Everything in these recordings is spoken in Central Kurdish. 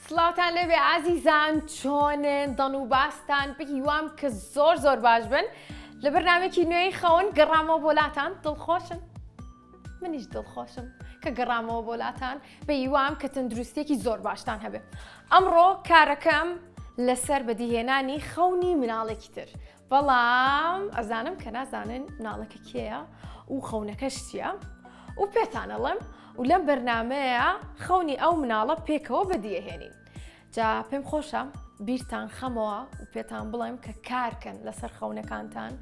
سڵاوتان لێبێ ئازیزان چۆنن دەن و باستان بەهیوام کە زۆر زۆر باش بن لە بەرنامێکی نوێی خەون گەڕامەوە بۆ لاتان دڵخۆشن منیش دڵخۆشم کە گەڕامەوە بۆ لاتان بە هیوام کە تەندروستیەکی زۆر باشتان هەبێ ئەمڕۆ کارەکەم لەسەر بەدیهێنانی خەونی مناڵێکی تر بەڵام ئەزانم کە نازانن مناڵەکە کێیە و خەونەکەش چییە و پێتان ئەڵێم و لەم بەرنمەیە خەونی ئەو مناڵە پێکەوە بەدیهێنین جا پێم خۆشە بیرتان خەمەوە و پێتان بڵێم کە کارکەن لەسەر خەونەکانتان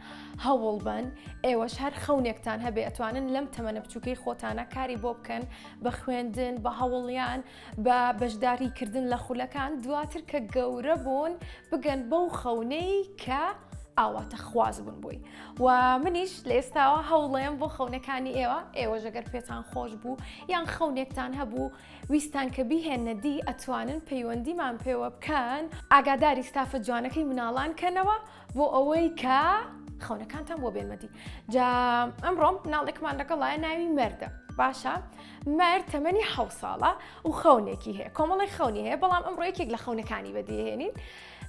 هەوڵ بن ئێوەش هەر خەونێکتان هەبێ ئەتوانن لەم تەمەنە بچووکەی خۆتانە کاری بۆ بکەن بە خوێندن بە هەوڵیان بە بەشداری کردن لە خولەکان دواتر کە گەورە بوون بگەن بەو خەونەی کە ئاواتە خواز بوون بووی و منیش لە ئێستاوە هەوڵێم بۆ خەونەکانی ئێوە ئێوە ژەگەر پێتان خۆش بوو یان خەونێکتان هەبوو ویستان کە بیهێننە دی ئەتوانن پەیوەندیمان پێوە بکەن ئاگاداری ستافە جوانەکەی مناڵان کەنەوە بۆ ئەوەی کە خەونەکانتان بۆ بێنمە دی جا ئەمڕۆ مناڵێکمان لەگەڵایە ناوی مەردە باشە مەرد تەمەنی حەو ساڵە و خەونێکی هەیە کۆمەڵی خەونی هەیە بەڵام ئەمڕۆ یەکێک لە خەونەکانی بەدیهێنین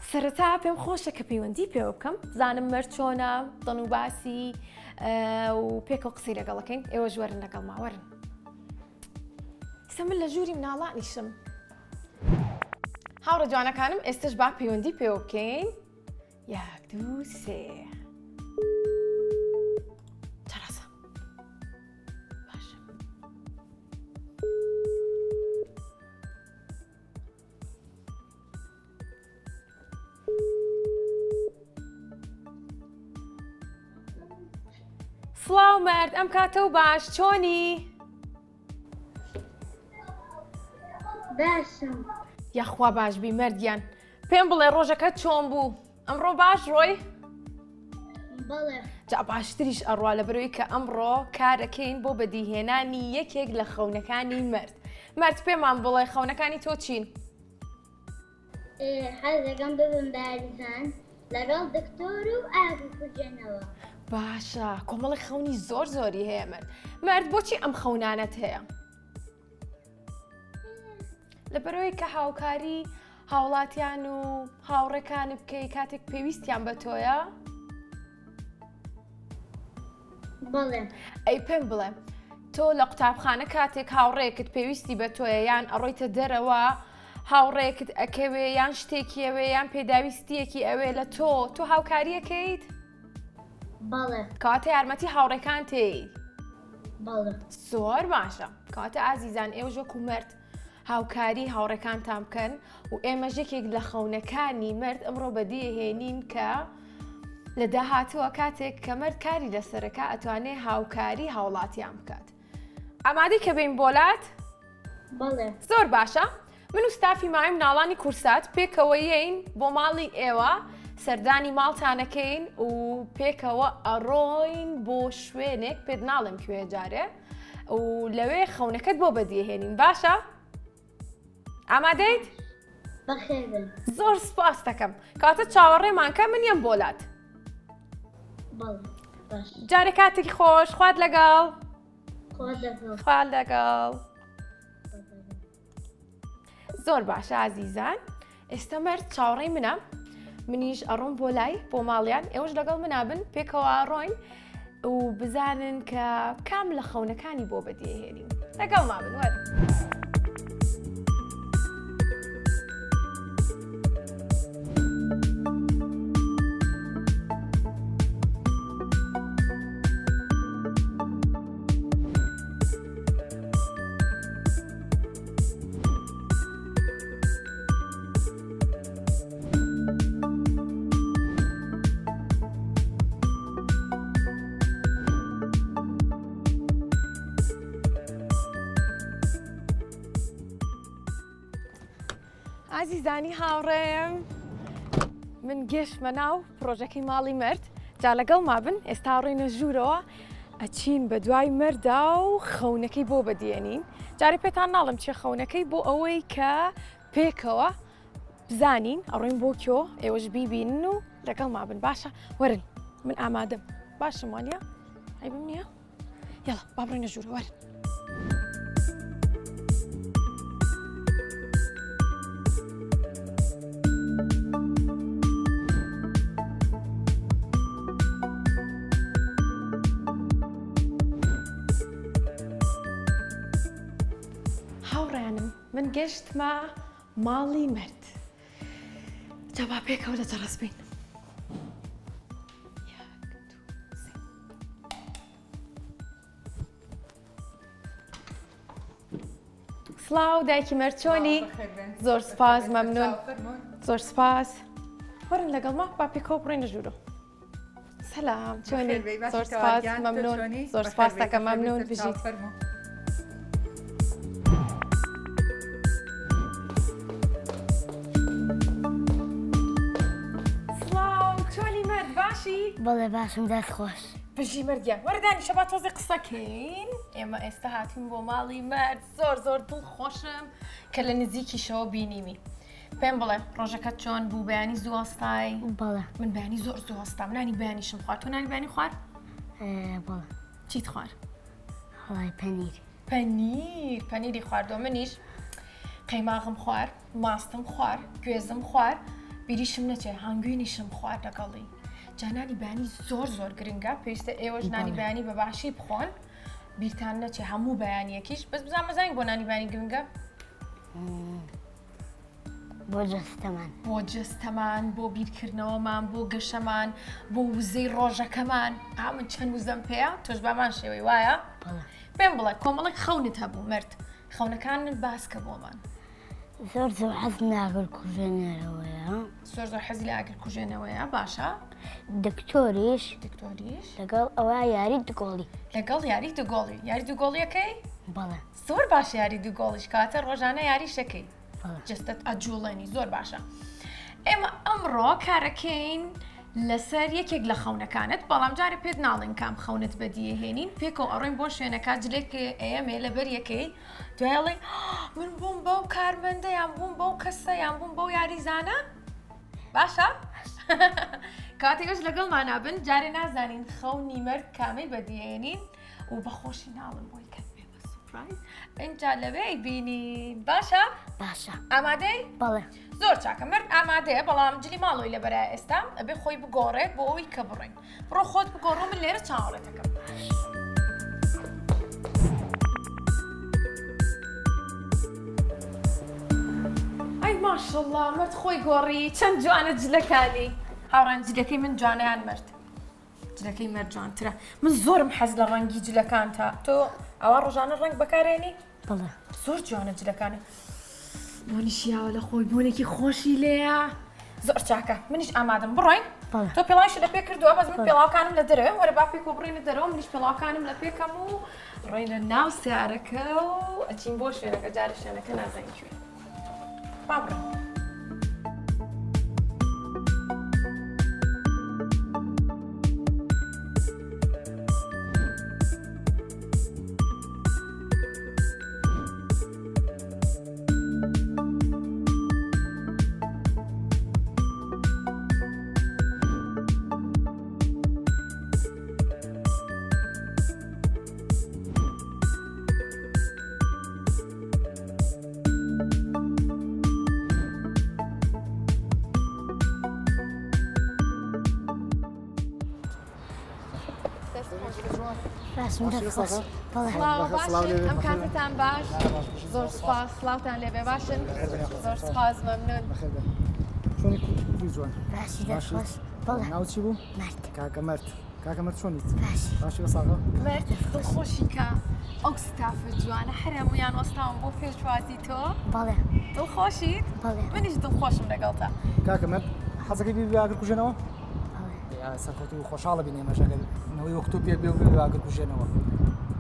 سەرەتا پێم خۆشە کە پەیوەندی پێوە بکەم زانم مەرد چۆنە دەن و باسی و پێکەوە قسەی لەگەڵەکەین ئێوە ژوەرن لەگەڵ ماوەرن ئێستا من لە ژووری مناڵانیشم هاوڕێ جوانەکانم ئێستش با پەیوەندی پێوە بکەین یەک دوو سێ چارەسە باش سڵاو مەرد ئەم کاتە و باش چۆنی؟ باشم یاخوا باش بی مەردیان پێم بڵێ ڕۆژەکە چۆن بوو ئەمڕۆ باش ڕۆی؟ بەڵێ جا باشتریش ئەڕوا لە بەرەوەی کە ئەمڕۆ کارەکەین بۆ بەدیهێنانی یەکێک لە خەونەکانی مەرد مەرد پێمان بڵێ خەونەکانی تۆ چین؟ حەز دەکەم ببم بە یاریزان لەگەڵ دکتۆر و ئاگر کوژێنەوە. باشە کۆمەڵی خەونی زۆر زۆری هەیە مەرد مەرد بۆچی ئەم خەونانەت هەیە؟ لەبەرەوەی کە هاوکاری هاوڵاتیان و هاوڕێکانی بکەی کاتێک پێویستیان بە تۆیە؟ بەڵێ. ئەی پێم بڵێ تۆ لە قوتابخانە کاتێک هاوڕێکت پێویستی بە تۆیە یان ئەڕۆیتە دەرەوە هاوڕێکت ئەکەوێ یان شتێکی ئەوێ یان پێداویستیەکی ئەوێ لە تۆ تۆ هاوکاریەکەیت؟ بەڵێ. کەواتە یارمەتی هاوڕێکان تێی؟ بەڵێ. زۆر باشە کەواتە ئازیزان ئێوەش وەکو مەرد هاوکاری هاوڕێکانتان بکەن و ئێمەش یەکێک لە خەونەکانی مەرد ئەمڕۆ بەدیهێنین کە لە داهاتووە کاتێک کە مەرد کاری لەسەرەکە ئەتوانێ هاوکاری هاوڵاتیان بکات ئامادەی کە بین بۆلات؟ بەڵێ. زۆر باشە من و ستافی ماوەی مناڵانی کورسات پێکەوە یەین بۆ ماڵی ئێوە سەردانی ماڵتانەکەین و پێکەوە ئەڕۆین بۆ شوێنێک پێت ناڵێم کوێ جارێ و لەوێ خەونەکەت بۆ بەدیهێنین باشە ئامادەیت؟ بەخێربێن. زۆر سپاس دەکەم کاتە چاوەڕێمان کە من یەم بۆلات بەڵێ باش. جارێ کاتێکی خۆش خوات لەگەڵ خوات لەگەڵ. خوات لەگەڵ. زۆر باشە ئازیزان ئێستا مەرد چاوەڕێی منە منیش ئەڕۆم بۆ لای بۆ ماڵیان ئێوەش لەگەڵ منابن پێکەوە ڕۆین و بزانن کە کام لە خەونەکانی بۆ بەدیهێنین لەگەڵ مابن وەرن. ئازیزانی هاوڕێم من گەشتمە ناو پرۆژەکەی ماڵی مەرد جا لەگەڵ مابن ئێستا ڕۆینە ژوورەوە ئەچین بە دوای مەردا و خەونەکەی بۆ بەدیێنین جارێ پێتان ناڵم چێ خەونەکەی بۆ ئەوەی کە پێکەوە بزانین ئەڕۆین بۆ کۆ ئێوەش بیبینن و لەگەڵ مابن باشە وەرن من ئامادەم باشم وانە عیبم نییە یاڵا با بڕۆینە ژوورە وەرن. هاوڕێیانم من گەشتمە ماڵی مەرد جا با پێکەوە لە جەڕەس بین. سڵاو دایکی مەرد چۆنی زۆر سپاس مەمنون زۆر سپاس وەرن لەگەڵما با پێکەوە بڕۆینە ژوورۆ سەلام چۆنی زۆر سپاس مەمنون زۆر سپاس دەکەم مەمنون بژیت. سڵاو چۆنی مەرد باشی؟ بەڵێ باشم دەست خۆش. بژی مەرد گیان وەرە دانیشە با تۆزێ قسە کەین ئێمە ئێستا هاتوین بۆ ماڵی مەرد زۆر زۆر دڵ خۆشم کە لە نزیکیشەوە بینیمی پێم بڵێ ڕۆژەکەت چۆن بوو بەیانی زوو هەستای بەڵێ من بەیانی زۆر زوو هەستام نانی بەیانیشم خوارد تۆ نانی بەیانی خوارد بەڵێ چیت خوارد وەڵای پەنیر پەنیر پەنیری خواردووە منیش قەیماغم خوارد ماستم خوارد گوێزم خوارد بیریشم نەچێ هەنگوینیشم خوارد لەگەڵی جا نانی بەیانی زۆر زۆر گرنگە پێویستە ئێوەش نانی بەیانی بە باشی بخۆن بیرتان نەچێ هەموو بەیانیەکیش بەس بزان بزانین بۆ نانی بەیانی گرنگە بۆ جەستەمان بۆ جەستەمان بۆ بیرکردنەوەمان بۆ گەشەمان بۆ وزەی ڕۆژەکەمان ئا من چەند وزەم پێیە تۆش بامان شێوەی وایە پێم بڵێ کۆمەڵێک خەونت هەبوو مرد خەونەکانت باسکە بۆمان زۆر زۆر حەز لە ئاگر کوژێنەرەوەیە زۆر زۆر حەزی لە ئاگر کوژێنەوەیە باشە دکتۆریش دکتۆریش لەگەڵ ئەوە یاری دوگۆڵی لەگەڵ یاری دوگۆڵی یاری دوگۆڵیەکەی بەڵێ زۆر باشە یاری دوگۆڵیش کاتە ڕۆژانە یاریشەکەی جستت ئەجوڵێنی زۆر باشە ئێمە ئەمڕۆ کارەکەین لەسەر یەکێک لە خەونەکانت بەڵام جارێ پێت ناڵێن کام خەونت بەدیهێنین پێکەوە ئەڕۆین بۆ شوێنەکە جلێک ئەیەمێ لەبەر یەکەی دوایڵێ من بووم بەو کارمەندە یان بووم بەو کەسە یان بووم بەو یاریزانە باشە کاتێکش لەگەڵمان نابن جارێ نازانین خەونی مەرد کامەی بەدیێنین و بەخۆشی ناڵم بۆی کەس بێ بە سوپرایز ئینجا لەوێ ئەیبینین باشە باشە ئامادەی بەڵێ زۆر چاکە مرد ئامادەیە بەڵام جلی ماڵۆی لەبەرە ئێستا ئەبێ خۆی بگۆڕێت بۆ ئەوەی کە بڕۆین بڕۆ خۆت بگۆڕۆ من لێرە چاوەڕێتەکەم ئەی ماشەڵڵا مرد خۆی گۆڕی چەند جوانە جلەکانی هاوڕان جلەکەی من جوانیان مرد جلەکەی مەرد جوانترە من زۆرم حەز لە ڕەنگی جلەکانتە تۆ ئەوە ڕۆژانە ڕەنگ بەکارێنی بەڵێ زۆر جوانە جلەکانە بۆنیشی یاوە لە خۆی بۆنێکی خۆشی لێیە زۆر چاکە منیش ئامادەم بڕۆین تۆ پێڵاویشت لە پێ کردووە بەس من پێڵاوەکانم لە دەرەوە وەرە با پێکەوە بڕۆینە دەرەوە منیش پێڵاوەکانم لە پێکەم و ڕۆینە ناو سیارەکە و ئەچین بۆ شوێنەکە جارە شوێنەکە نازانین کوێ با بڕۆین. ئەم کاتتان باش زۆر سپاس سڵاوتان لێبێ باشن زۆر سپاس مەمنون ناو چی بوو؟ کاکە مەرد کاکە مەرد چۆنیت؟ باشی بە ساغە؟ مەرد دڵخۆشی کە ئەو ستافە جوانە هەر هەموویان وەستاون بۆ پێشوازی تۆ بەڵێ دڵخۆشیت؟ منیش دڵخۆشم لەگەڵتا کاکە مەرد حەزەکەی بی بە ئاگر کوژێنەوە؟ سەرکەوتوو و خۆشحاڵە بین ئێمەش ئەگەر نەوەی وەک تۆ پێک بێ و ببێ بە ئاگرکوژێنەوە.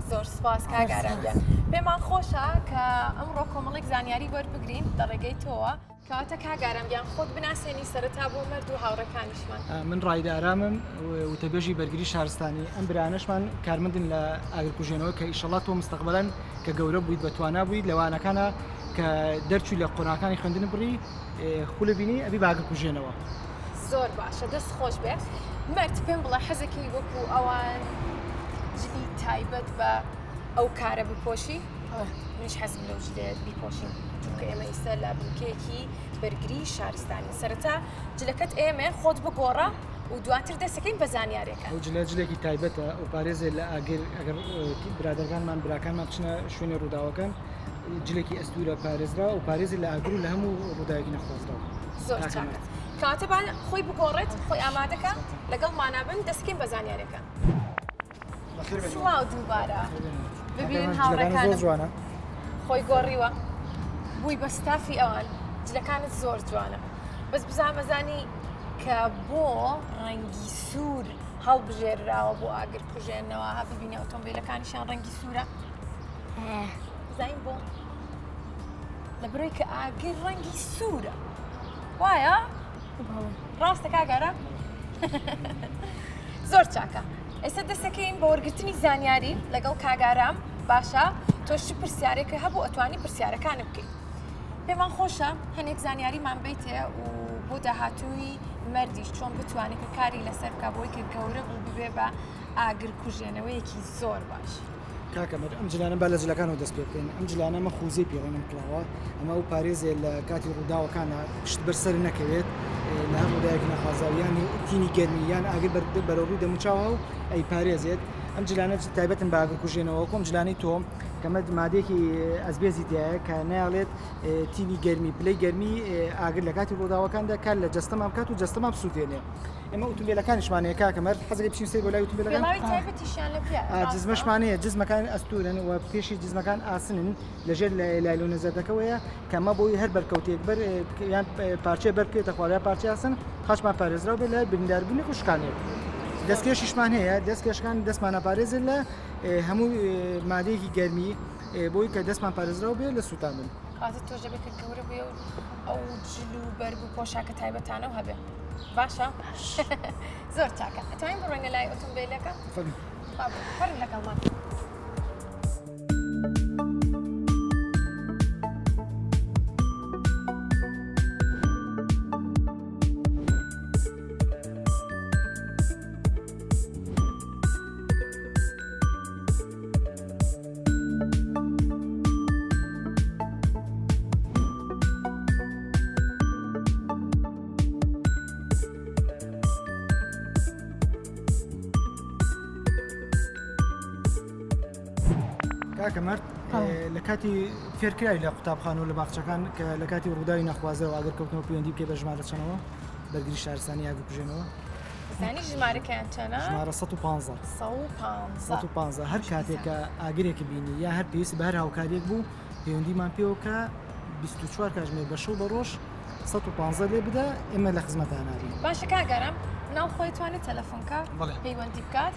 زۆر سپاس کاک ئارام گیان. پێمان خۆشە کە ئەمڕۆ کۆمەڵێک زانیاری وەربگرین لە ڕێگەی تۆوە. کەواتە کاک ئارام گیان خۆت بناسێنی سەرەتا بۆ مەرد و هاوڕێکانیشمان. من ڕائید ئارامم، وتەبێژی بەرگری شارستانی. ئەم برایانەشمان کارمەندن لە ئاگرکوژێنەوە کە ئیشەڵا تۆ مستەقبەلەن کە گەورە بوویت بە توانا بوویت لە وانەکانا کە دەرچووی لە قۆناغەکانی خوێندن بڕی خولە بینی ئەبی بە ئاگرکوژێنەوە. زۆر باشە دەست خۆش بێ مەرد پێم بڵێ حەزەکەی وەکو ئەوان جلی تایبەت بە ئەو کارە بپۆشی منیش حەزم لەو جلێت بیپۆشین چونکە ئێمە ئیستا لە بنکەیەکی بەرگری شارستانی سەرەتا جلەکەت ئێمە خۆت بگۆڕە و دواتر دەسەکەین بە زانیارێکە ئەو جلە جلێکی تایبەتە ئەو پارێزێ لە ئاگر ئەگەر برادەرەکانمان براکانمان بچنە شوێنی ڕووداوەکان. جلێکی ئەستورە پارێزراو و پارێزی لە ئاگر و لە هەموو ڕووداوێکی نەخوازراو. زۆر چاکە. کەواتە با خۆی بگۆڕێت، خۆی ئامادەکە، لەگەڵمانا بن، دەستکەین بە زانیارەکان. سڵاو دووبارە. ببینن هاوڕێکانم خۆی گۆڕیوە بووی بە ستافی ئەوان جلەکانت زۆر جوانە بەس بزانمەزانی کە بۆ ڕەنگی سوور هەڵبژێرراوە بۆ ئاگر کوژێنەوە ها ببینە ئۆتۆمبیلەکانیشیان ڕەنگی سوورە زین بۆ لە برۆی کە ئاگر ڕەنگی سوورە وایە ڕاستە کاگارە زۆر چاکە ئێستا دەسەکەین بە وەرگرتنی زانیاری لەگەڵ کاگارام باشە تۆش چ پرسیارێکە هەبوو ئەتوانی پرسیارەکانە بکەیت پێمان خۆشە هەنێک زانیاریمان بیتێ و بۆ داهاتووی مەردیش چۆن بتوانێت کە کاری لەسەر بکە بۆی کە گەورە بوو ببێ بە ئاگر کوژێنەوەیەکی زۆر باش. کاک ئەمەر ئەم جلانە با لە جلەکانەوە دەست پێ بکەین ئەم جلانە ئەمە خوزەی پێڵێن ئەم کڵاوە ئەمە ئەو پارێزێ لە کاتی ڕووداوەکانە شت بەر سەر نەکەوێت لە هەر ڕووداوێکی نەخوازراو یان تینی گەرمی یان ئاگر بەر بەرەو ڕووی دەموچاو هەو ئەی پارێزێت ئەم جلانە تایبەتن بە ئاگر کوژێنەوە کۆم جلانەی تۆ کەمە مادەیەکی ئەزبێزی تایە کە نایڵێت تینی گەرمی پلەی گەرمی ئاگر لە کاتی ڕووداوەکاندا کار لە جەستەمان بکات و جەستەمان بسووتێنێ ئێمە ئوتومبیلەکانیشمان هەیە کاکە مەرد حەزەکەی بچین سەیر بۆ لای ئوتومبیلەکان پێڵاوی تایبەتیشیان لە پێ جزمەشمان هەیە جزمەکان ئەستورن و پێشی جزمەکان ئاسنن لەژێر لایلۆنە زەردەکەوەیە کە ئەمە بۆی هەر بەرکەوتێک بەر یان پارچەیە بەرکەوێتە خوار یا پارچەی ئاسن خاچمان پارێزراو بێت لە برینداربوونێک و شکانێک دەستکێشیشمان هەیە دەستکێشەکان دەستمان ئەپارێزێت لە هەموو مادەیەکی گەرمی بۆی کە دەستمان پارێزراو بێت لە سووتاندن. کاتێ تۆش دەبێت کە گەورە بێ و ئەو جل و بەرگ و پۆشاکە تایبەتانە و هەبێ باشە زۆر چاکە ئەتوانین بڕۆینە لای ئۆتۆمبیلەکە فەرموو لەگەڵمان. کاکە مەرد لە کاتی فێرکراوی لە قوتابخانە و لە باخچەکان کە لە کاتی ڕووداوی نەخوازەوە ئەگەر کەوتنەوە پەیوەندی بکەی بە ژمارە چەنەوە بەرگری شارستانی ئاگر کوژێنەوە زانی ژمارەکەیان چەنە؟ ژمارە 115. 115. 115 هەر کاتێک کە ئاگرێک بینی یا هەر پێویست بە هەر هاوکاریەک بوو پەیوەندیمان پێوە بکە 24 کاتژمێر بە شەو بە ڕۆژ 115 لێ بدە ئێمە لە خزمەتان نابین. باشە کاک ئارام مناڵ خۆی توانێت تەلەفۆن کا پەیوەندی بکات؟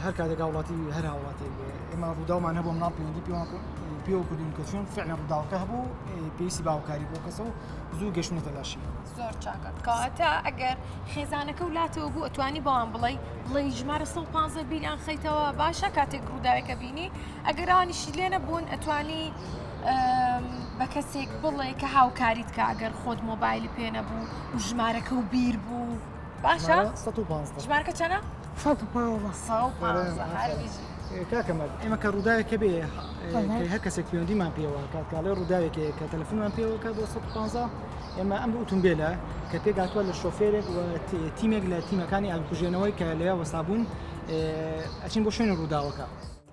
هەر کاتێک هاوڵاتی هەر هاوڵاتیەک بێ ئێمە ڕووداومان هەبوو مناڵ پەیوەندی پێوە کردوون کە چۆن فعلا ڕووداوەکە هەبوو پێویستی بە هاوکاری بۆ کەسە و زوو گەشتونەتە لاشی. زۆر چاکە کەواتە ئەگەر خێزانەکە و لاتەوە بوو ئەتوانی بەوان بڵێی بڵێی ژمارە 115 بیریان خەیتەوە باشە کاتێک ڕووداوێکە بینی ئەگەر ئەوانیشی لێ نەبوون ئەتوانی بە کەسێک بڵێ کە هاوکاریت کە ئەگەر خۆت مۆبایلی پێ نەبوو و ژمارەکە و بیر بوو باشە 115 ژمارەکە چەنە؟ 115 115 هەر بژی. کاکە مەرد ئێمە کە ڕووداوێک هەبێ هەر کەسێک پەیوەندیمان پێوە کات کاڵێ ڕووداوێک هەیە کە تەلەفۆنمان پێوە کە بۆ 115 ئێمە ئەم ئوتومبێلە کە پێکهاتووە لە شۆفێرێک و تیمێک لە تیمەکانی ئاگرکوژێنەوەی کە لەوێ وەستابوون ئەچین بۆ شوێنی ڕووداوەکە.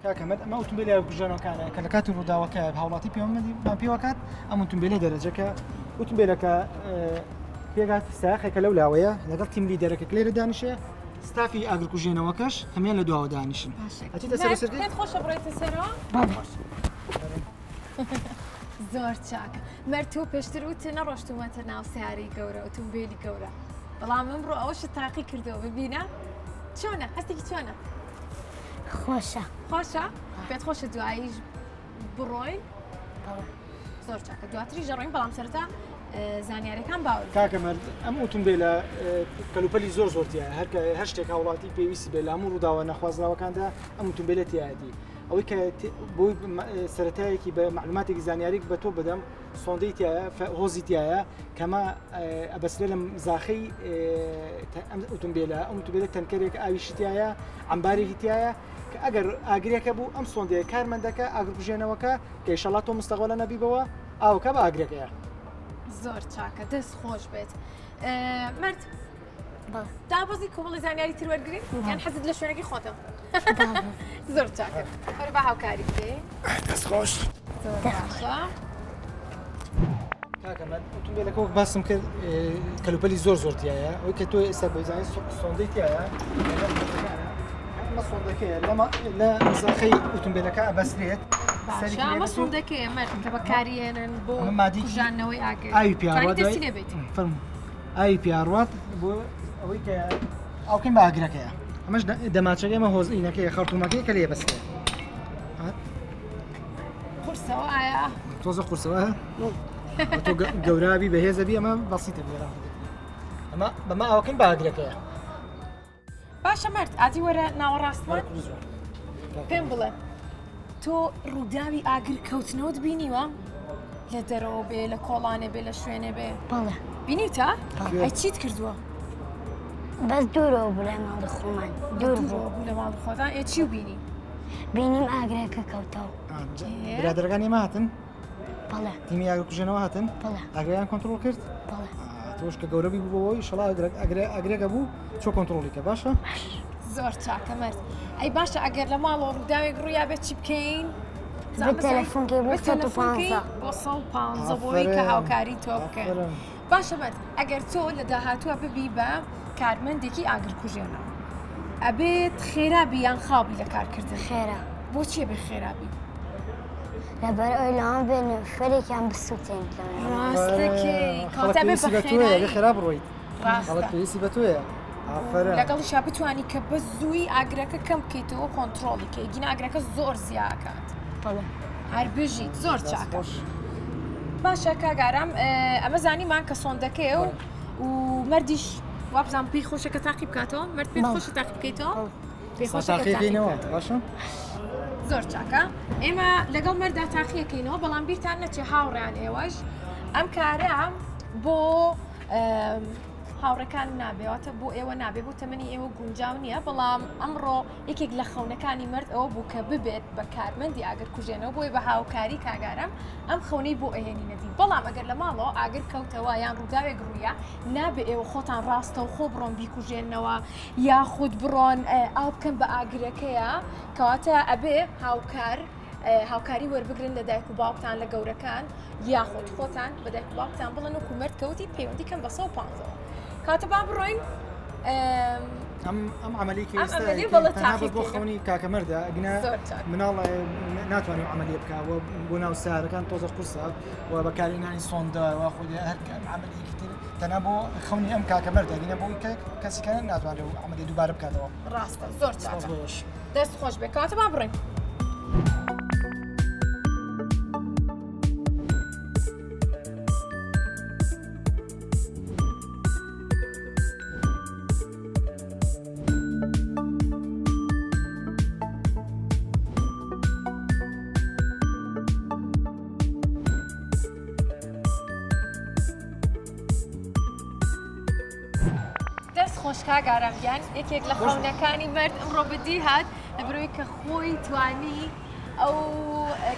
کاک ئەحمەد ئەمە ئوتومبێلی ئاگرکوژێنەوەکانە کە لە کاتی ڕووداوەکە هاوڵاتی پەیوەندیمان پێوەکات ئەم ئوتومبێلە دەرەجەکە ئوتومبێلەکە پێکات سایەقێکە لەو لاوەیە لەگەڵ team leader ەکە لێرە دانیشێ ستافی ئاگرکوژێنەوەکەش هەمیان لە دواوە دانیشن. ئەچیتە سەر سەر پێت خۆشە بڕۆیتە سەرەوە؟ زۆر چاک مەر تۆ پێشتر وت نەڕۆشتومەتە ناو سیارەی گەورە ئۆتۆمبیلی گەورە بەڵام ئەمڕۆ ئەوەشت تاقی کردەوە ببینە چۆنە هەستێکی چۆنە خۆشە خۆشە پێت خۆشە دواییش بڕۆین زۆر چاکە دواتری ژەڕۆین بەڵام سەرتا زانیارەکان باوە کاکە مەرد ئەم ئۆتۆمبیلە کەلوپەلی زۆر زۆر تایە هەر هەر شتێک هاوڵاتی پێویستی بێ لە هەموو ڕووداوە نەخوازراوەکاندا ئەم ئۆتۆمبیلە تایەتی ئەوەی کە بۆی سەتایەکی بە معلوماتێکی زانیاریک بە تۆ بدەم سۆندەی تایە هۆزی تایە کەمە ئەبەسرێ لەم زاخەی ئەم ئۆتۆمبیلە ئەم ئۆتۆمبیلە تەنکەرێک ئاویشی تایە عەمبارێکی تایە کە ئەگەر ئاگرێکە بوو ئەم سۆندەیە کارمەندەکە ئاگرکوژێنەوەکە کە ئیشەڵا تۆ مستەقبەلە نەبیبەوە ئاوەکە بە ئاگرەکەیە. زۆر چاکە دەست خۆش بێت مرد دابەزی کۆمەڵی زانیاری تر وەرگین یان حەزت لە شوێنەکەی خۆتە زۆر چاکە هەر بە هاوکاری بکەی دەست خۆش. زۆر باشە. کاکە مەد ئۆتۆمبیلەکە وەک باسم کرد کەلوپەلی زۆر زۆر تایە ئەوەی کە تۆ ئێستا بەزانی سۆندەی تایە ئەمە سۆندەکەیە لە زاخەی ئۆتۆمبیلەکە ئەبەسرێت ئەمە سۆندەکەیە مەرد کە بەکاریێنن بۆ کوژاندنەوەی ئاگر ئاوی پیاوە دەستی لێ بێت فەرموو ئاوی پیاڕوات بۆ ئەوەی کە ئاوکەین بە ئاگرەکەیە ئەمەش دەماچەکە ئەمە هۆزینەکەی خەرتومەکەی کە لێ بەستێ قورسەوە ئایا تۆزە قورسەوە تۆ گەورابی بەهێزە بی ئەمە بەسیتە بێرا ئەمە بەمە ئاوکەین بە ئاگرەکەیە باشە مەرد ئادی وەرە ناوەڕاستمان پێم بڵێ تۆ ڕووداوی ئاگر کەوتنەوەت بینیوە لە دەرەوە بێ لە کۆڵانێ بێ لە شوێنێ بێ بەڵێ بینیوتە ئەی چیت کردووە بەس دوورەوە بوو لە ماڵی خۆمان دوور بوو بوو لە ماڵی خۆتان ئێ چی بینی بینیم ئاگرەکە کەوتەوە برادەرەکانی ئێمە هاتن بەڵێ تیمی ئاگرکوژێنەوە هاتن بەڵێ ئاگریان کۆنترۆڵ کرد بەڵێ تۆش کە گەورە بی بووەوە ئیشەڵا ئەگرێکە بوو چۆ کۆنترۆڵی کە باشە زۆر چاکە مەرد ئەی باشە ئەگەر لە ماڵەوە ڕووداوێک ڕوویا بێت چی بکەین تەلەفۆنکەی بۆ 115 بۆ 115 بۆی کە هاوکاری تۆ بکەن باشە مەرد ئەگەر تۆ لە داهاتووە ببی بە کارمەندێکی ئاگرکوژێنەوە ئەبێت خێرا بی یان خاو بی لە کارکردن؟ خێرا. بۆچی ئەبێ خێرا بی؟ لەبەر ئەوەی لەوان بێن فەرێکیان بسووتێنیت لەوان. ڕاستەکەی کەواتە ئەبێ بە خێرایی خێرا بڕۆیت. ڕاستە. خەڵک پێویستی بە تۆیە. ئافەرم. لەگەڵیشا بتوانی کە بە زوویی ئاگرەکە کەم بکەیتەوە کۆنتڕۆڵی کەی گینا ئاگرەکە زۆر زیاکات. بەڵێ. هەر بژیت زۆر چاکە. باشە کاک ئارام ئەمە زانیمان کە سۆندەکەیە و و مەردیش وابزانم پێی خۆشە کە تاقی بکاتەوە مەرد پێی خۆشە تاقی بکەیتەوە پێی خۆشە تاقیکەینەوە باشە زۆر چاکە ئێمە لەگەڵ مەردا تاقیەکەینەوە بەڵام بیرتان نەچێ هاوڕیان ئێوەش ئەم کارە بۆ هاوڕەکان نابێواتە بۆ ئێوە نابێ بۆ تەمەنی ئێوە گونجاو نییە بەڵام ئەمڕۆ یەکێک لە خەونەکانی مەرد ئەوە بوو کە ببێت بە کارمەندی ئاگر کوژێنەوە بۆی بە هاوکاری کاگارم ئەم خەونەی بۆ ئەهێنینە دی بەڵام ئەگەر لە ماڵەوە ئاگر کەوتەوە یان ڕووداوێک ڕوویا نابێ ئێوە خۆتان ڕاستەوخۆ بڕۆن بیکوژێنەوە یاخود بڕۆن ئاو بکەن بە ئاگرەکەیە کەواتە ئەبێ هاوکار هاوکاری وەربگرن لە دایک و باوکتان لە گەورەکان یاخود خۆتان بە دایک و باوکتان بڵێن وەکو مەرد کەوتی پەیوەندی کەن بە 115 کاتە با بڕۆین ئەم ئەم عملی کە ئەم ئێستا عەمەلیە کە بەڵێ تەنها تاقی بەس بۆ بکەینەوە. خەونی کاکە مەردە ئەگینا زۆر چاک. مناڵ ناتوانێت عملیە بکە و بۆ ناو سارەکان تۆزە قورسە و بەکارهێنانی سۆندە و خودی هەر عملیەکی تر تەنها بۆ خەونی ئەم کاکە مەردە ئەگینا بۆ کە کەسی کە ناتوانێت ئەو عملیە دووبارە بکاتەوە. ڕاستە زۆر سپاس چاکە بۆ ئێوەش. دەست خۆش بێ کەواتە با بڕۆین. دەست خۆش کاک ئارام گیان یەکێک لە خەونەکانی مەرد ئەمڕۆ بەدی هات لەبەرەوەی کە خۆی توانی ئەو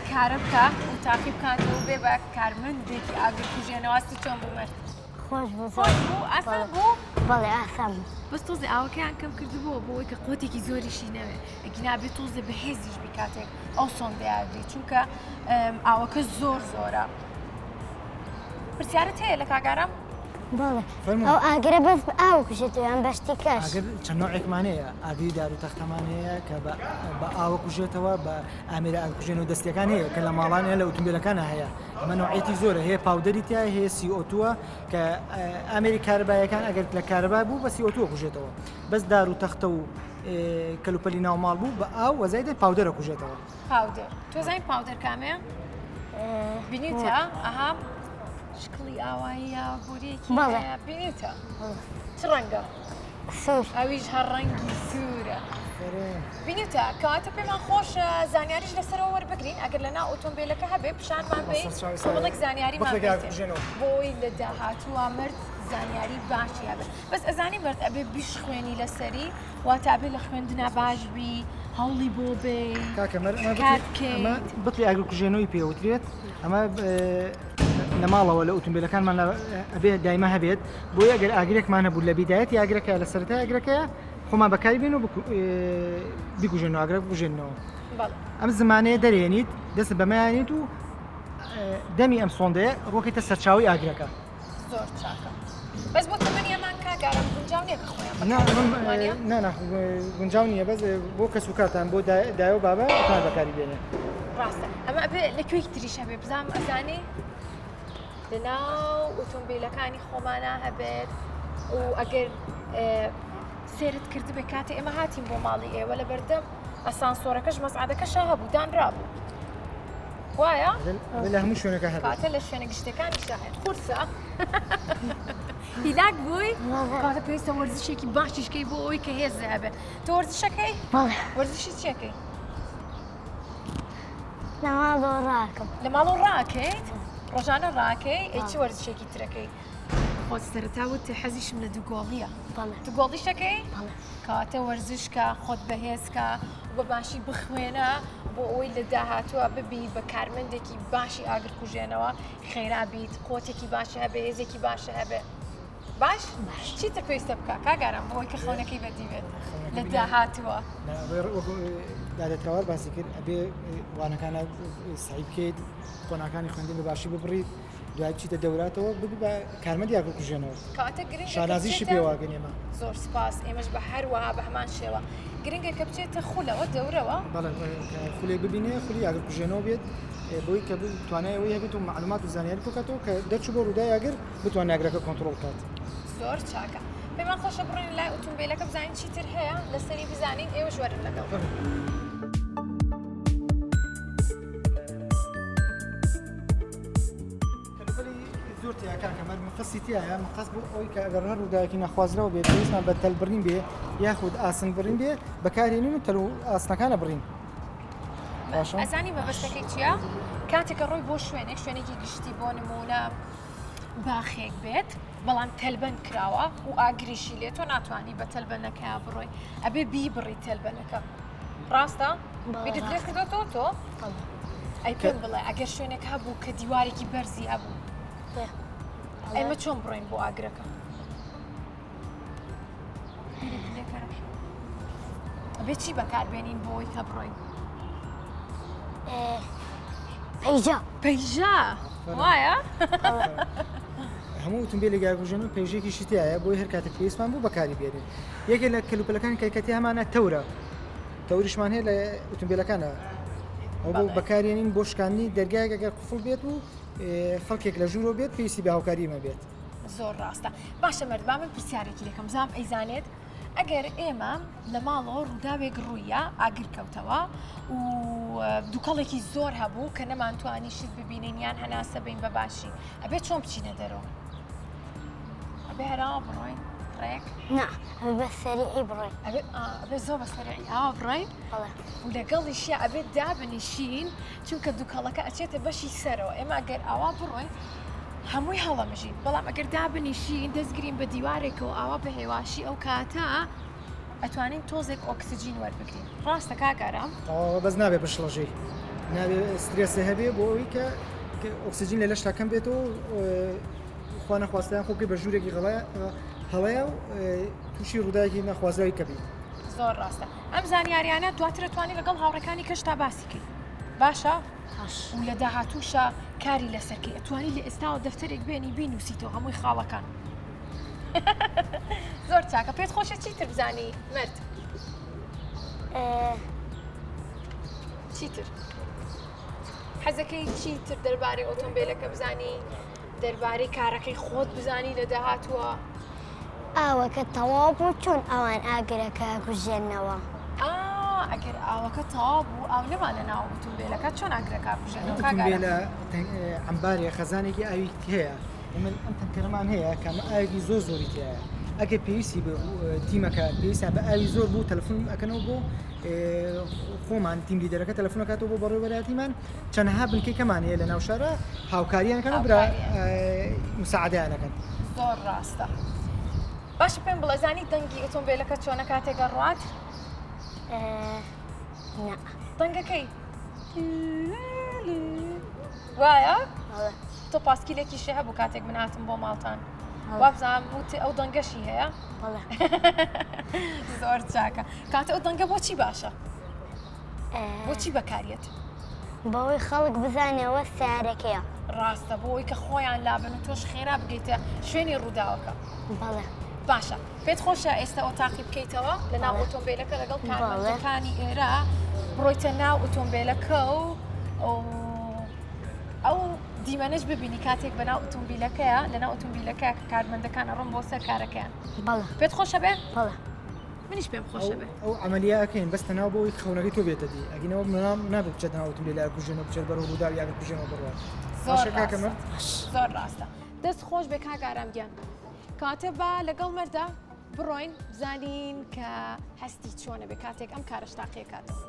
کارە بکە و تاقی بکاتەوە بێ بە کارمەندێکی ئاگرکوژێنەوە چۆن بوو مەرد خۆش بوو خۆش بوو ئاسان بوو؟ بەڵێ ئاسان بوو. بەس تۆزێ ئاوەکەیان کەم کردبووە بۆ ئەوەی کە قوتێکی زۆریشی نەوێ ئەگینا بێ تۆزێ بەهێزیش بی کاتێک ئەو سۆندەیە ئەگری چونکە ئاوەکە زۆر زۆرە. پرسیارت هەیە لە کاک ئارام؟ بەڵێ ئەو ئاگرە بەس بە ئاو کوژێتەوە یان بە شتی کەش؟ ئاگر چەند نەوعێکمان هەیە ئاگری دار و تەختەمان هەیە کە بە ئاوە کوژێتەوە بە ئامێرە ئاگرکوژێنەوە دەستیەکان هەیە کە لە ماڵان هەیە لە ئۆتۆمبیلەکانە هەیە ئەمە نەوعیەتی زۆرە هەیە powder ی تایە هەیە CO2 ە کە ئامێری کارەبایەکان ئەگەر لە کارەبا بوو بە CO2 ە کوژێتەوە بەس دار و تەختە و کەلوپەلی ناو ماڵ بوو بە ئاو وەزای powder ە کوژێتەوە. powder تۆ زانی powder کامەیە؟ بینیوتە؟ ئەها شکڵی ئاواییە بۆریەکی هەیە بینیوتە؟ چ ڕەنگە؟ سوور. ئەویش هەر ڕەنگی سوورە. بینیوتە کەواتە پێمان خۆشە زانیاریش لەسەرەوە وەربگرین ئەگەر لە ناو ئۆتۆمبیلەکە هەبێ پیشانمان بەی کۆمەڵێک زانیاریمان بەیتێ بۆی لە داهاتووە مرد زانیاری باشی هەبێ بەس ئەزانی مرد ئەبێ بیشخوێنی لەسەری واتە ئەبێ لە خوێندنا باش بی هەوڵی بۆ بەی کاکە مەر ئەمە کار ئەمە بکەیت بتڵی ئاگرکوژێنەوەی پێوترێت ئەمە لە ماڵەوە لە ئۆتۆمبیلەکانمان ئەبێ دایمە هەبێت بۆیە ئەگەر ئاگرێکمان هەبوو لە بیدایەتی ئاگرەکە لە سەرەتای ئاگرەکەیە خۆمان بەکاری بێن و بیکوژێنەوە ئاگرەکە بکوژێنەوە ئەم زمانەیە دەرێنیت دەست بەمەیانیت و دەمی ئەم سۆندەیە ڕۆکەیتە سەرچاوەی ئاگرەکە. زۆر چاکە بەس بۆ تەمەنی ئەمان کاک ئارام گونجاو نییە کە خۆیان نا نا نا گونجاو نییە بەس بۆ کەس و کارتان بۆ دایە و بابە ئەتوان بەکاری بێنێ. ڕاستە ئەمە ئەبێ لە کوێی تریش هەبێ بزانم ئەزانی لەناو ئۆتۆمبیلەکانی خۆمانە هەبێت و ئەگەر سێرت کردبێ کاتێ ئێمە هاتین بۆ ماڵی ئێوە لە بەردەم ئەسانسۆرەکەش مەسعدەکەشا هەبوو دانرابوو وایە؟ لە هەموو شوێنەکە هەبێت. کاتە لە شوێنە گشتەکانیشا هەیە قورسە هیلاک بووی؟ کاتە پێویستە وەرزشێکی باشیشکەی بۆ ئەوەی کە هێز هەبێت تۆ وەرزشەکەی؟ وەرزشی چیەکەی؟ لە ماڵەوە ڕاکەم. لە ماڵەوە ڕاکەیت؟ ڕۆژانە ڕاکەی؟ ئەی چ وەرزشێکی ترەکەی؟ خۆت سەرەتا وتت حەزیشم لە دووگۆڵییە. بەڵێ. دووگۆڵیشەکەی؟ بەڵێ. کەواتە وەرزش کە، خۆت بەهێز کە و بە باشی بخوێنە بۆ ئەوەی لە داهاتووە ببی بە کارمەندێکی باشی ئاگرکوژێنەوە، خێرا بیت، قوتێکی باشت هەبێ، هێزێکی باشت هەبێ. باش؟ باش. چیتر پێویستە بکا کاک ئارام بۆ ئەوەی کە خەونەکەی بەدی بێت لە داهاتووە؟ دادە تەوار باسی کرد ئەبێ وانەکانە سەعی بکەیت قۆناکانی خوێندن بە باشی ببڕیت دوای بچیتە دەوراتەوە ببی بە کارمەندی ئاگرکوژێنەوە. کەواتە گرنگە کە شانازیشی بچێتە پێوەکەین ئێمە. زۆر سپاس ئێمەش بە هەروەها بە هەمان شێوە گرنگە کە بچێتە خولەوە دەورەوە. بەڵێ کە خولێک ببینێ خولی ئاگرکوژێنەوە بێت بۆی کە توانای ئەوەی هەبێت و مەعلومات و زانیاری کۆکاتەوە کە دەرچوو بۆ ڕووداوی ئاگر بتوانێت ئاگرەکە کۆنتڕۆڵ بکات. زۆر چاکە پێمان خۆشە بڕۆین لای ئوتومبیلەکە بزانین چیتر هەیە لەسەری بزانین ئێوەش وەرن لەگەڵ. کەلوپەلی زۆر تیا کاکە مەر مقەسی تایە مقەس بۆ ئەوەی کە ئەگەر هەر ڕووداوێکی نەخوازراو بێت پێویستمان بە تەل بڕین بێ یاخود ئاسن بڕین بێ بەکارهێنین و تەل و ئاسنەکانە بڕین باشە ئەزانی مەبەستەکەی چییە؟ کاتێک کە ڕۆی بۆ شوێنێک شوێنێکی گشتی بۆ نمونە باخێک بێت بەڵام تەلبەند کراوە و ئاگریشی لێ تۆ ناتوانانی بە تەلبەنەکە بڕۆی ئەبێ بیبڕی تەلبەنەکە ڕاستە؟ بیرت لێ کردۆتەوە تۆ؟ ئەی پێم بڵێ ئەگەر شوێنێک هەبوو کە دیوارێکی بەرزی هەبوو ئێمە چۆن بڕۆین بۆ ئاگرەکە؟ ئەبێ چی بەکاربێنین بۆ ئەوەی کە بڕۆین؟ پەیژە پەیژە وایە؟ هەموو ئۆتۆمبیلێک ئاگرکوژێنەوە پەیژەیەکیشی تایە بۆی هەر کاتێک پێویستمان بوو بەکاری بێنین یەکێک لە کەلوپەلەکانی کە کە هەمانە تەورە تەوریشمان هەیە لە ئۆتۆمبیلەکانە ئەو بۆ بەکارێنین بۆ شکاندنی دەرگایەک ئەگەر قفڵ بێت و خەڵکێک لە ژوورەوە بێت پێویستی بە هاوکاری ئێمە بێت. زۆر ڕاستە باشە مەرد با من پرسیارێکی لەکەم زام ئەیزانێت ئەگەر ئێمە لە ماڵەوە ڕووداوێک ڕوویە ئاگر کەوتەوە و دووکەڵێکی زۆر هەبوو کە نەمانتوانی شت ببینین یان هەناسە بین بە باشی ئەبێ چۆن بچینە دەرەوە ئەبێ هەراوە بڕۆین ڕێک نا ئەبێ بە سەریعی بڕۆین ئەبێ ئەبێ زۆر بە سەریعی ئاوا بڕۆین بەڵێ و لەگەڵیشیا ئەبێت دابنیشین چونکە دووکەڵەکە ئەچێتە بەشی سەرەوە ئێمە ئەگەر ئاوا بڕۆین هەمووی هەڵەمژین بەڵام ئەگەر دابنیشین دەستگرین بە دیوارێکەوە ئاوا بە هێواشی ئەو کاتە ئەتوانین تۆزێک ئۆکسجین وەربگرین ڕاستە کاک ئارام؟ تەواوە بەس نابێ بشڵەژێی نابێ سترێسێ هەبێ بۆ ئەوەی کە ئۆکسجین لە لەشتا کەم بێتەوە خوا نەخواستیان خۆ بکەی بە ژوورێکی هەڵەیە و تووشی ڕووداوێکی نەخوازراوی کە بیت. زۆر ڕاستە ئەم زانیاریانە دواتر ئەتوانی لەگەڵ هاوڕێکانی کەشتا باسی کەی باشە؟ و لە داهاتووشا کاری لەسەر کەی ئەتوانی لە ئێستاوە دەفتەرێک بێنی بینوسیتەوە هەمووی خاڵەکان زۆر چاکە پێت خۆشە چیتر بزانی مەرد چیتر حەزەکەی چیتر دەربارەی ئۆتۆمبیلەکە بزانی دەربارەی کارەکەی خۆت بزانی لە داهاتووە؟ ئاوەکە تەواو بوو چۆن ئەوان ئاگرەکە کوژێنەوە؟ ئەگەر ئاوەکە تەواو بوو ئاو نەما لە ناو ئوتومبیلەکە چۆن ئاگرەکە کوژێنەوە؟ ئوتومبیلە عەمبارێ خەزانێکی ئاوی هەیە من ئەم تەنکەرەمان هەیە کە ئەمە ئاوێکی زۆر زۆری تایە ئەگەر پێویستی بە تیمەکە پێویستیان بە ئاوی زۆر بوو تەلەفۆن ئەکەنەوە بۆ خۆمان team leader ەکە تەلەفۆن ئەکاتەوە بۆ بەڕێوەبەرایەتیمان چەندەها بنکەی کەمان هەیە لە ناو شارە هاوکاریان کەن و برا مساعدەیان ئەکەن. زۆر ڕاستە. باشە پێم بڵێ زانی دەنگی ئۆتۆمبیلەکە چۆنە کاتێک ئەڕوات؟ نا. دەنگەکەی وایە؟ تۆ پاسکیلێکیشی هەبوو کاتێک من هاتم بۆ ماڵتان وابزانم وتی ئەو دەنگەشی هەیە زۆر چاکە کاتە ئەو دەنگە بۆچی باشە بۆچی بەکاریەت؟ بەوەی خەڵک بزانێ ئەوە سەیارەکەیە. ڕاستە بۆ ئەوەی کە خۆیان لابەن و تۆش خێرا بگەیتە شوێنی ڕووداوەکە. بەڵێ. باشە پێت خۆشە ئێستا ئەو تاقی بکەیتەوە لە ناو ئۆتۆمبیلەکە لەگەڵ کارمەندەکانی ئێرە بڕۆیتە ناو ئۆتۆمبیلەکە و ئەو دیمەنەش ببینی کاتێک بەناو ئۆتۆمبیلەکەیە لەناو ئۆتۆمبیلەکە کە کارمەندەکان ئەڕۆن بۆ سەر کارەکەیان. بەڵێ. پێت خۆشە بێ؟ بەڵێ. منیش پێم خۆشە بێ. ئەو عەمەلیە ئەکەین بەس تەنها بۆ ئەوەی خەونەکەی تۆ بێتە دی ئەگینەوە نابێت بچێتە ناو ئۆتۆمبیلی ئاگرکوژێنەوە بچێت بەرەو ڕووداوی ئاگرکوژێنەوە بڕوات. زۆر ڕاستە زۆر ڕاستە دەست خۆش بێ کاک ئارام گیان. کەواتە با لەگەڵ مەردا بڕۆین بزانین کە هەستی چۆنە بێ کاتێک ئەم کارەش تاقیەکاتەوە.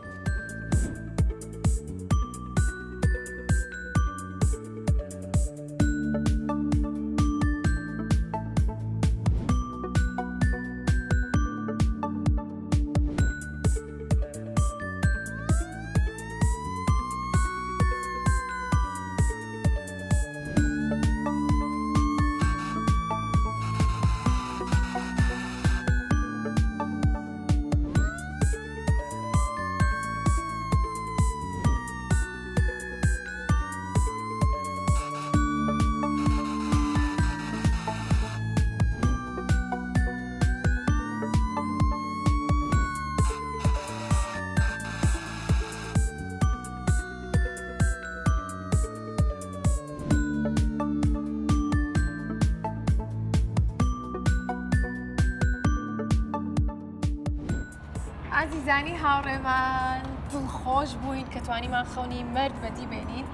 ئازیزانی هاوڕێمان دڵخۆش بووین کە توانیمان خەونی مەرد بەدی بێنین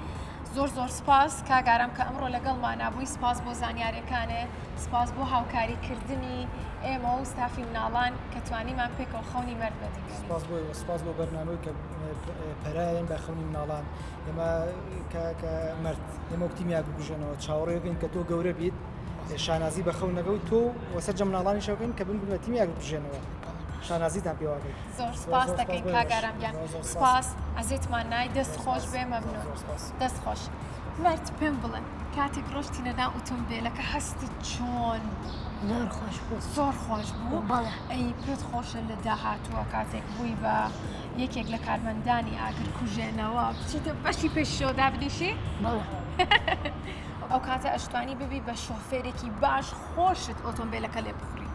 زۆر زۆر سپاس کاک ئارام کە ئەمڕۆ لەگەڵمانا بووی سپاس بۆ زانیارەکانێ سپاس بۆ هاوکاری کردنی ئێمە و ستافی مناڵان کە توانیمان پێکەوە خەونی مەرد بەدی بێنین. سپاس بۆ ئێوە سپاس بۆ بەرنامەی کە پەرایەن بە خەونی مناڵان ئێمە کاکە مەرد ئێمە وەک تیمی ئاگرکوژێنەوە چاوەڕێکین کە تۆ گەورە بیت شانازی بە خەونەکە و تۆ و سەرجەم مناڵانیش بکەین کە بن بە تیمی ئاگرکوژێنەوە شانازیتان پێواکەین. زۆر سپاس دەکەین کاک ئارام گیان سپاس عەزێتمان نای دەست خۆش بێ مەمنون دەست خۆش مەرد پێم بڵێ کاتێک ڕۆشتینە ناو ئۆتۆمبیلەکە هەستت چۆن بوو؟ زۆر خۆش بوو زۆر خۆش بوو بەڵێ ئەی پێت خۆشە لە داهاتووە کاتێک بووی بە یەکێک لە کارمەندانی ئاگر کوژێنەوە بچیتە بەشی پێشەوە دابنیشی؟ بەڵێ ئەو کاتە ئەشتوانی ببی بە شۆفێرێکی باش خۆشت ئۆتۆمبیلەکە لێ بخوڕی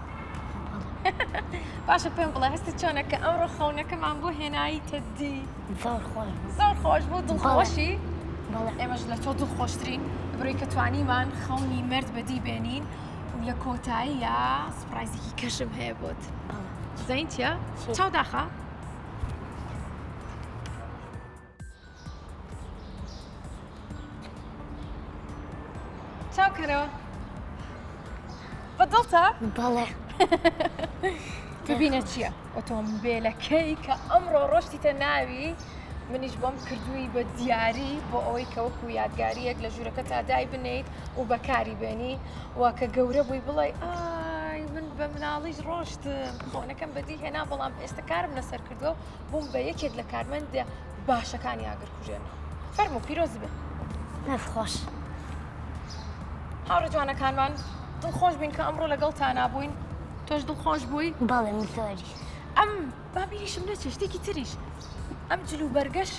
باشە پێم بڵێ هەستت چۆنە کە ئەمڕۆ خەونەکەمان بۆ هێنایتە دی؟ زۆر خۆش بوو. زۆر خۆش بوو دڵخۆشی؟ بەڵێ. ئێمەش لە تۆ دڵخۆشترین بڕی کە توانیمان خەونی مەرد بەدی بێنین و لە کۆتاییە surprise ێکی کەشم هەیە بۆت. زین چییە؟ چاو داخە؟ چاو کەرەوە بە دڵتە؟ بەڵێ. ببینە چییە؟ ئۆتۆمبیلەکەی کە ئەمڕۆ ڕۆشتیتە ناوی منیش بۆم کردووی بە دیاری بۆ ئەوەی کە وەکو یادگاریەک لە ژوورەکە تا دای بنیت و بەکاری بێنی و کە گەورە بووی بڵێ ئای من بە مناڵیش ڕۆشتم خۆنەکەم بەدی هێنا بەڵام ئێستا کارم لەسەر کردووە بووم بە یەکێک لە کارمەندە باشەکانی ئاگرکوژێنەوە. فەرموو پیرۆز بێ. دەست خۆش. هاوڕێ جوانەکانمان دڵخۆش بین کە ئەمڕۆ لەگەڵتانا بووین. تۆش دڵخۆش بووی؟ بەڵێ من زۆریش. ئەم با بیریشم نەچێ شتێکی تریش ئەم جلوبەرگەش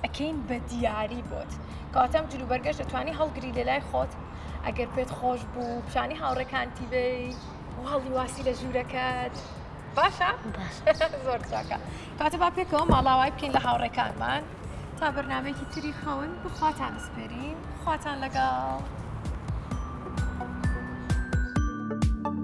ئەکەین بە دیاری بۆت. کەواتە ئەم جلوبەرگەش دەتوانی هەڵگری لە لای خۆت ئەگەر پێت خۆش بوو پیشانی هاوڕێکانتی بەی و هەڵیواسی لە ژوورەکەت. باشە زۆر چاکە کاتە با پێکەوە ماڵاوای بکەین لە هاوڕێکانمان تا بەرنمەیەکی تری خەون بخواتان سپێرین خواتان لەگەڵ.